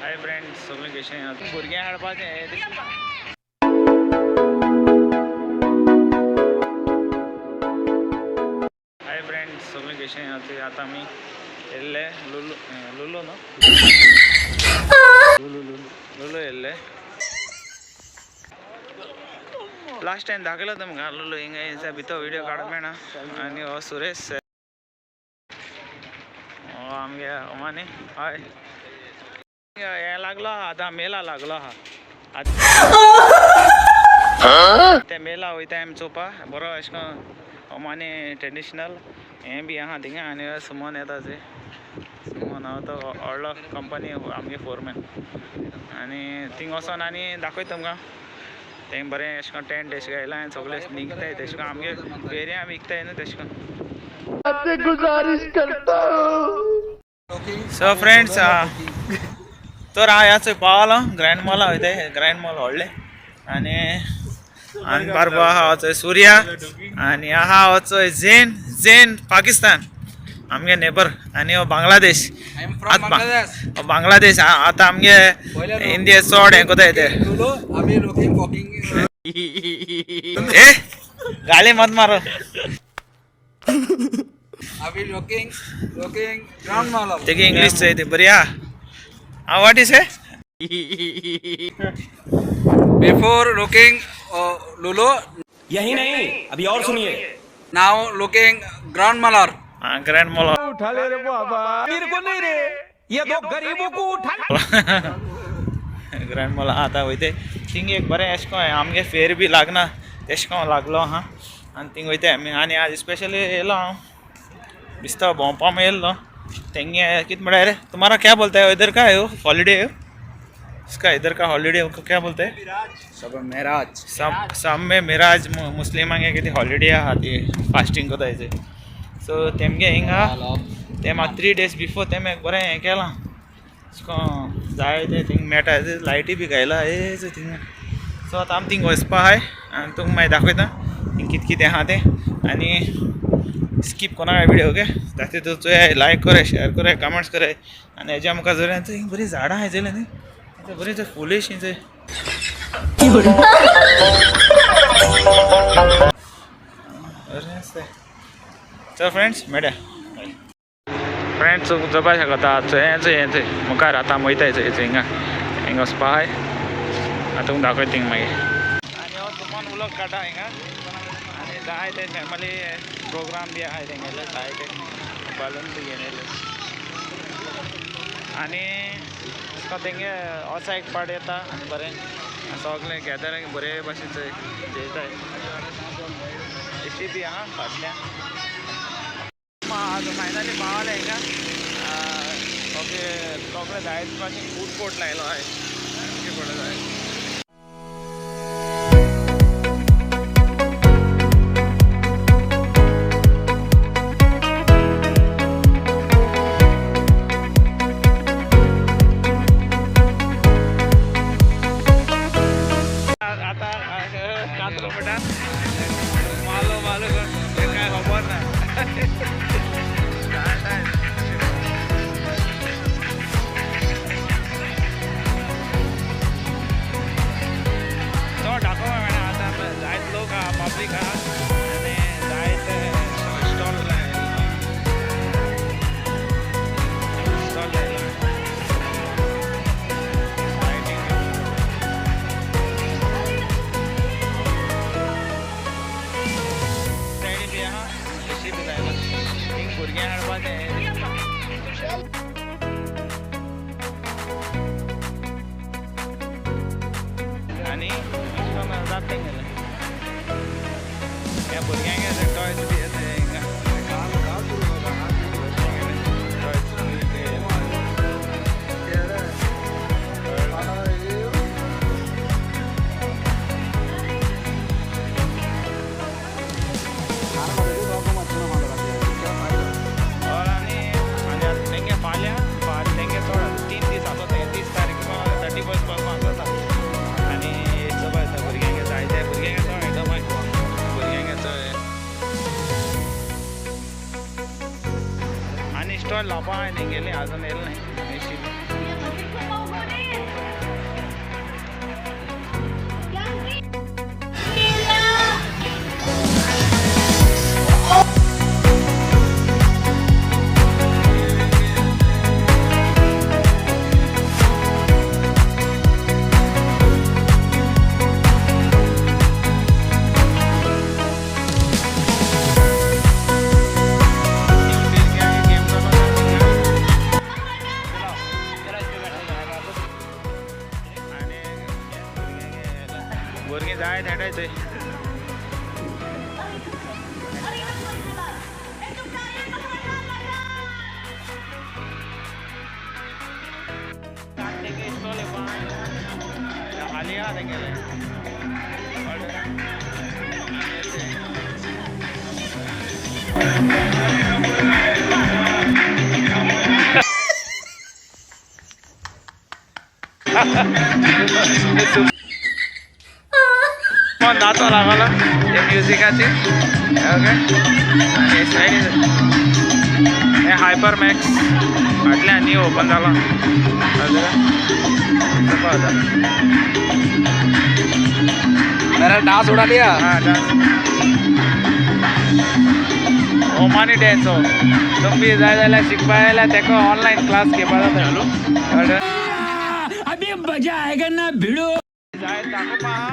Hi friends, सगळीं कशें भुरग्यांक हाडपाचें. हाय फ्रेंड्स, सगळीं कशें. आतां आमी येयल्ले लुलू, लुलू न्हू, लुलू लुलू लुलू येयल्ले. लास्ट टायम दाखयलो तुमकां लुलू. हिंगा भितर व्हिडिओ काडूंक मेळना. आनी हो सुरेश, हो आमगे ओमानी. हय, हें लागलो आहा, आतां मेला लागलो आहा. ते मेला वयता आमी चोवपा. बरो अशें करून ओमानी ट्रेडिशनल हें बी आहा थिंगा. आनी सुमन येता थंय. सुमन हो तो व्हडलो कंपनी आमगे फोरमॅन. आनी थिंग वचोन आनी दाखयता तुमकां. थंय बरें अशें करून टेंट अशें घायलां आनी सगळे निकताय. तशें करून आमगे फेरयां विकताय न्हू, तशें करून. गुजारिश करता हूँ. सो फ्रेंड्स, तर हांव ह्या चोय पावलो ग्रँड मॉला वयताय. ग्रँड मॉल व्हडलें. आनी आनी बारबो आहा चोय सूर्या. आनी आहा हो चोय झेन. झेन पाकिस्तान, आमगे नेबर. आनी हो बांगलादेश. हो बांगलादेश. आतां आमगे इंडिया चड हें कोताय ते. ए, गाली मत मारो. अभी लुकिंग लुकिंग ग्राउंड मॉल. तेगी इंग्लिश चोय ती बरी आहा. What is हे? बिफोर लुकिंग लुलो. यही नहीं, अभी और सुनिए. Now looking ground मॉलर. Grand mall. उठा ले रे बाबा, मेरे को नहीं रे, ये दो गरीबों को उठा. ग्रँड मॉल आतां वयता. थिंग एक बरें अशें करून आमगे फेर बी लागना, तेशें करून लागलो आहा. आनी थिंग वयता आमी. आनी आज स्पेशली येयलो हांव, बिस्ता भोंवपा येयल्लो तेंगे. कितें म्हळ्यार रे, तुम्हारा क्या बोलता है, इधर का है हॉलीडे, इसका इधर का हॉलीडे को क्या बोलते हैं? सब मेराज. सम सम में मिराज. मुस्लिमांगे कितें हॉलिडे आहा ती, फास्टींग कोताय ते. सो तेमगे हिंगा ते म्हाका 3 डेज बिफोर तेम एक बरें हें केलां. अशें करून जाय ते थिंग मेळटा. लायटी बी घायला हे थिंगा. सो आतां आमी थिंग वचपा आहाय आनी तुमकां मागीर दाखयता थिंग कितें कितें आहा तें. आनी स्कीप कोणाक व्हिडिओ, ओके? जाता तितू चोयाय, लायक कराय, शेअर कराय, कमेंट्स कराय. आनी हेज्या मुखार जर थंय बरीं झाडां आहाय चोयलें न्ही, थंय बरीं थंय फुलां थंय बरें आसता. चल फ्रेंड्स, मेळया. फ्रेंड्स, चोवपा शकता चोय चोय हें चोय मुखार. आतां आमी वयताय चोय चोय हिंगा हिंगा वचपा आहाय. आतां तुमकां दाखयता थिंग मागीर. आनी हो सुमन व्लॉग काडटा हिंगा. आनी जाय ते फॅमिली प्रोग्राम बी आहाय तेंगेले, जाय ते बलून बी घेवन येयले. आनी तेंगे वर्सा एक पाट येता आनी बरें सगळें गॅदरींग बरे भाशेन चोय जेयताय. एशी बी आहा फाटल्यान. आज फायनली पावले हिंगा. ओके, सगळे जायत भाशेन फूड कोर्ट लायलो आहाय. फूड जाय. आता कातरो बेटा, मालो मालो हे काय खबर ना. काय काय चड दाखोवपा मेळना. आतां जायत लोक आहा, पब्लीक आहा आनी जायत स्टॉल स्टॉल लायला. लायटींग सायडीन बी आहा, एशी बी लायला. थिंग भुरग्यांक हाडपाचें. आनी अशें करून जाता तेंगेलें. ह्या भुरग्यांक टॉयज बी येता हिंगा. टॉयज. आनी आनी आतां तेंगे फाल्यां फाल्यां तेंगे चड 3 दीस आसता तेंगे. 30 तारीख, 31 पासून आसता. आनी चोवपा येता भुरग्यांक जायते, भुरग्यांक चड आयटम भुरग्यांक चड. आनी स्टॉल लावपा हांवें तेंगेली, आजून येयलें न्ही. भुरगीं जाय खेळटाय थंय. हाली आहा तेंगेले. नाचो लागलो ते म्युजिकाचेर. ओके, आनी सायडीन हें हायपर मॅक्स फाटल्यान न्यू ओपन जालां. मेरा डांस उड़ा लिया. हां, डांस ओमानी डॅन्स. हो तुमी जाय जाल्यार शिकपा जाल्यार तेका ऑनलायन क्लास घेवपा जाता. अभी मजा आएगा ना भिड़ो. जाय दाखोवपा आहा,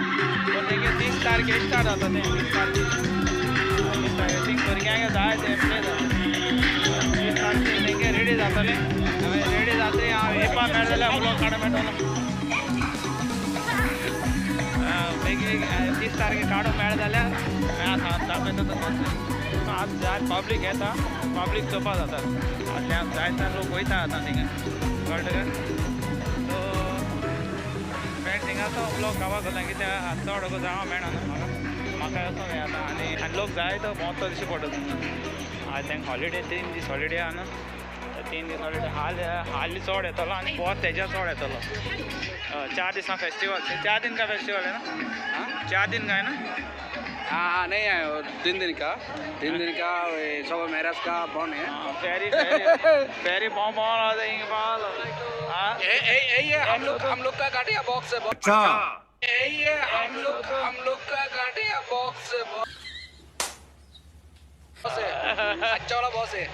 पूण तेगे 30 तारखेर स्टार्ट जाता तें. 30 तारखेर, 30 तारखेर थिंग भुरग्यांक जाय तें प्ले जाता. 30 तारखेर तेंगे रेडी जातलें. रेडी जातली हांव येवपा मेळटा जाल्यार ब्लॉग काडूंक मेळटलो. बेगीन 30 तारखेर काडूंक मेळटा जाल्यार हांव दाखयता तुमकां. आज जाय पब्लीक येता, पब्लीक चोवपा जाता. फाटल्यान जायते लोक वयता आतां थिंगा, कळ्ळें तुका? सो फ्रेंड्स, हिंगा तो ब्लॉग काबार करता कित्याक चड जावं मेळना न्हू म्हाका. म्हाका असो हें जाता आनी आनी लोक जाय तो भोंवतो दिश्टी पडटा तुमकां. आज तांकां हॉलिडे, 3 दीस हॉलिडे आहा न्हू, 3 दीस हॉलिडे. हाल हाल चड येतलो आनी बोत तेज्या चड येतलो. 4 दिसां फेस्टिवल, 4 दिन का फेस्टिवल है ना? 4 दिन का है ना? हाँ हाँ, नहीं है वो 3 दिन का, 3 दिन का सब मैरिज का बॉन्ड है. फेरी फेरी फेरी बॉम बॉम बॉम. हाँ, यही है हम लोग का गाड़ी बॉक्स है. अच्छा, यही है हम लोग का गाड़ी बॉक्स है. बॉस है, अच्छा वाला बॉस है.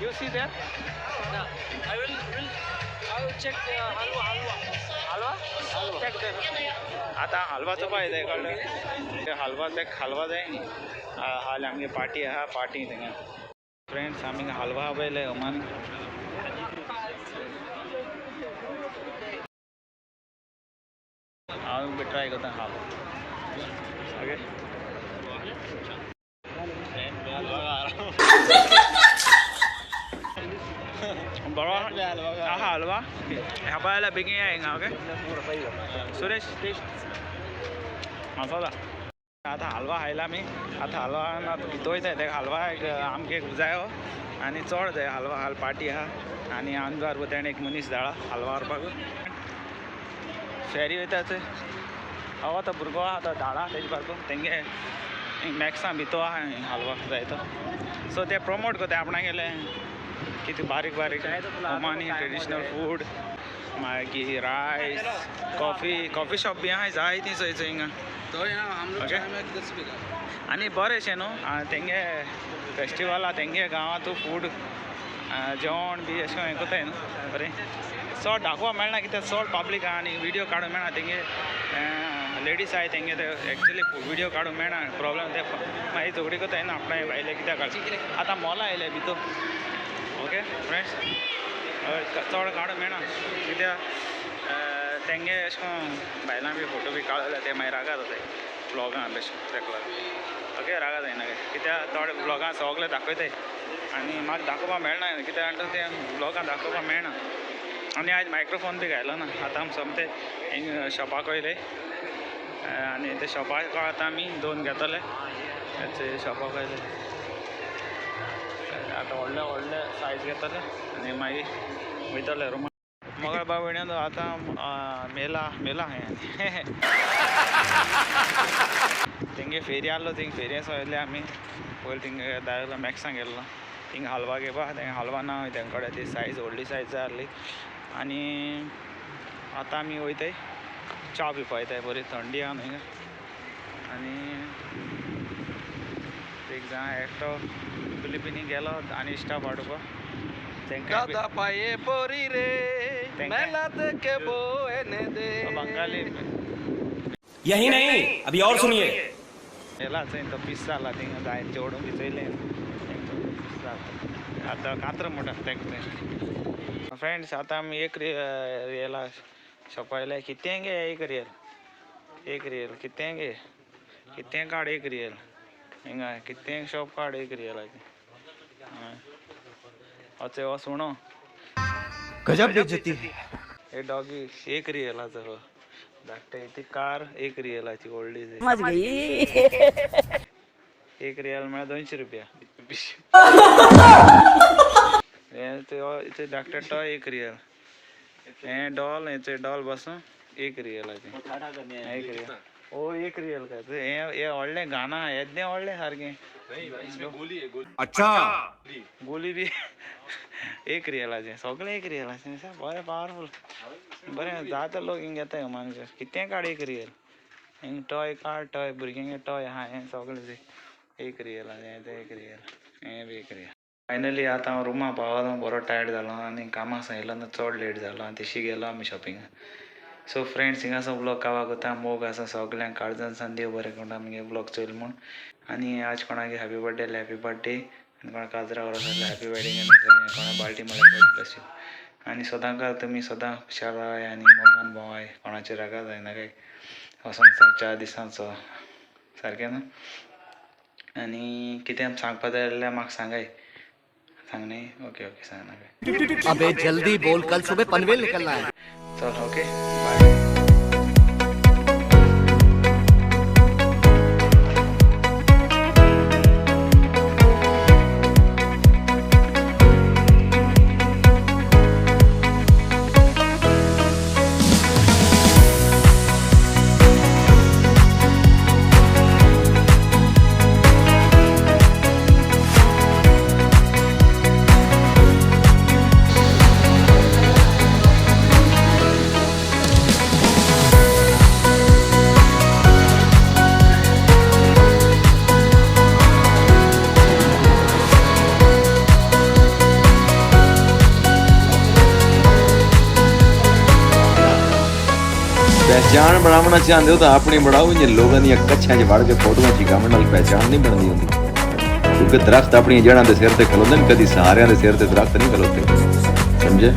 You see that? I will I will check halwa. Halwa halwa check कर. आतां हलवा चोवपा येता, कळ्ळें? ते हलवा, ते हलवा जाय न्ही. हाल आमगे पार्टी आहा, पार्टी थिंगा. फ्रेंड्स, आमी हलवा पयले ओमान. हांव ट्राय करता हलवा. ओके, बरो आहा हलवा. ह्या पळय बेगीन या हिंगा. Okay Suresh, taste masala. आतां हलवा खायला आमी. आतां हलवा भितर वयताय. तेका हलवा आमकां जायो आनी चड जाय हलवा. हाल पार्टी आहा आनी आमचे बारबर तेणें एक मनीस धाडा हलवा व्हरपाक. फेरी वयता थंय. हय, तो भुरगो आहा तो धाडा तेजे बारबर. तेंगे मॅक्सां भितर आहा हलवा जाय तो. सो ते प्रमोट करता आपणागेले कितें बारीक बारीक ओमानी ट्रेडिशनल फूड, मागीर रायस, कॉफी, कॉफी शॉप बी आहा जाय ती चोय चोय हिंगा. तो यहाँ हम लोग Okay. चाय में किधर से पीगा. आनी बरेंशें न्हू तेंगे फेस्टिवला तेंगे गांवांतू फूड जेवण बी अशें हें करताय न्हू बरें. चड दाखोवपा मेळना कित्याक चड पब्लीक आहा आनी विडियो काडूंक मेळना. तेंगे लेडीज आहाय तेंगे ते एक्चुली विडियो काडूंक मेळना, प्रोब्लेम. ते मागीर झगडी करताय न्हू आपणा भायले कित्याक काड. आतां मॉला आयले भितर. ओके फ्रेंड्स, चड काडूंक मेळना कित्याक तेंगे अशें करून बायलां बी फोटो बी काडले जाल्यार ते मागीर रागार जाताय ब्लॉगां अशें तेका लागून. ओके, रागार जायना कित्याक थोडे ब्लॉगां सगळे दाखयताय आनी म्हाका दाखोवपाक मेळना कित्याक म्हणटा ते ब्लॉगां दाखोवपाक मेळना. आनी आयज मायक्रोफोन बी घायलो ना. आतां आमी सोमते हिंग शॉपाक वयले आनी ते शॉपाक आतां आमी 2 घेतले. शॉपाक वयले आतां व्हडले व्हडले सायज घेतले आनी मागीर वयतले रुमा. मगर बाबा आतां मेला मेला हें तेंगे फेरी आहलो. थिंग फेरये वयले आमी पयलीं थिंग दायलो मॅक्सां गेल्लो. थिंग हलवा घेवपा. तेंगे हलवा ना तेंचे कडेन, ती सायज व्हडली सायज जाय आहली. आनी आतां आमी वयताय च्या पिवपा वयताय. बरी थंडी आहा न्हू. आनी एक जाण एकटो फिलिपिनी गेलो आनी इश्टा पाडोवपा. दादा पाये पोरी रे मेला देखे बो एने दे. बंगाली. यही नहीं, अभी और सुनिए. गेला थंय तो पीस जाला थिंगा जाय चेडूं बी चोयलें आतां कात्र म्हणटा तेका तें. फ्रेंड्स, आतां आमी एक रियला शॉपा येयले. कितें गे एक रियल एक रियल कितें गे, कितें काड एक रियल. हिंगा कितें शॉप काड एक रियलाचें. हय, अच्छा हो सुणो. गजब बेइज्जती है. हे डॉगी एक रियलाचो. हो धाकटे, ती कार एक रियलाची व्हडली. समझ गई. एक रियल म्हळ्यार 200 रुपया. हे ते धाकटे टॉय एक रियल. हे डॉल, हेचे डॉल बसून एक रियलाचें. एक रियल ओ, एक रियल काय ते. हे हे व्हडलें गाना येद्दें व्हडलें सारकें. अच्छा. गोली बी एक रियलाचें. सगळें एक रियलाचें. बरें पावरफूल, बरें जाता. लोक हिंग येता मानशे. कितें काड एक रियल. हिंग टॉय काड, टॉय भुरग्यांगे टॉय आहा. हें सगळें एक रियलाचें. हें तें एक रियल, हें बी एक रियल. फायनली आतां हांव रुमा पावलो. बरो टायर्ड जालो आनी कामाक सांगिल्लो चड लेट जालो आनी तेशी गेलो आमी शॉपिंगाक. सो फ्रेंड्स, हिंगासर व्लॉग कावा करता. मोग आसा सगल्यांक काळजान सान. देव बरें करून. आमगे व्लॉग चोयल म्हूण. आनी आज कोणागे हॅपी बर्थडे जाल्यार हॅपी बर्थडे आनी कोणा काजरा वरस जाल्यार हॅपी वेडींग एनिवर्सरी, कोणा बाल्टी म्हळ्यार गॉड ब्लेस you. आनी सदांकाळ तुमी सदां खुशाल रावाय आनी मोगान भोंवाय. कोणाचेर रागा जायना काय. हो संवसार 4 दिसांचो, सारकें न्हू? आनी कितें सांगपा जाय जाल्यार म्हाका सांगाय. सांग न्ही? ओके ओके, सांग नाका. अबे जल्दी बोल, कल सुबह पनवेल निकलना है. चल, ओके, बाय. ਪਹਿਚਾਣ ਬਣਾਉਣਾ ਚਾਹੁੰਦੇ ਹੋ ਤਾਂ ਆਪਣੀ ਬਣਾਓ. ਜੇ ਲੋਕਾਂ ਦੀਆਂ ਕੱਛਾਂ 'ਚ ਵੜ ਕੇ ਫੋਟੋਆਂ ਚਿਕਾਉਣ ਨਾਲ ਪਹਿਚਾਣ ਨਹੀਂ ਬਣਦੀ ਹੁੰਦੀ, ਕਿਉਂਕਿ ਦਰਖਤ ਆਪਣੀਆਂ ਜੜ੍ਹਾਂ ਦੇ ਸਿਰ ਤੇ ਖਲੋਂਦੇ ਨੇ, ਕਦੀ ਸਹਾਰਿਆਂ ਦੇ ਸਿਰ ਤੇ ਦਰਖਤ ਨਹੀਂ ਖਲੋਤੇ, ਸਮਝੇ?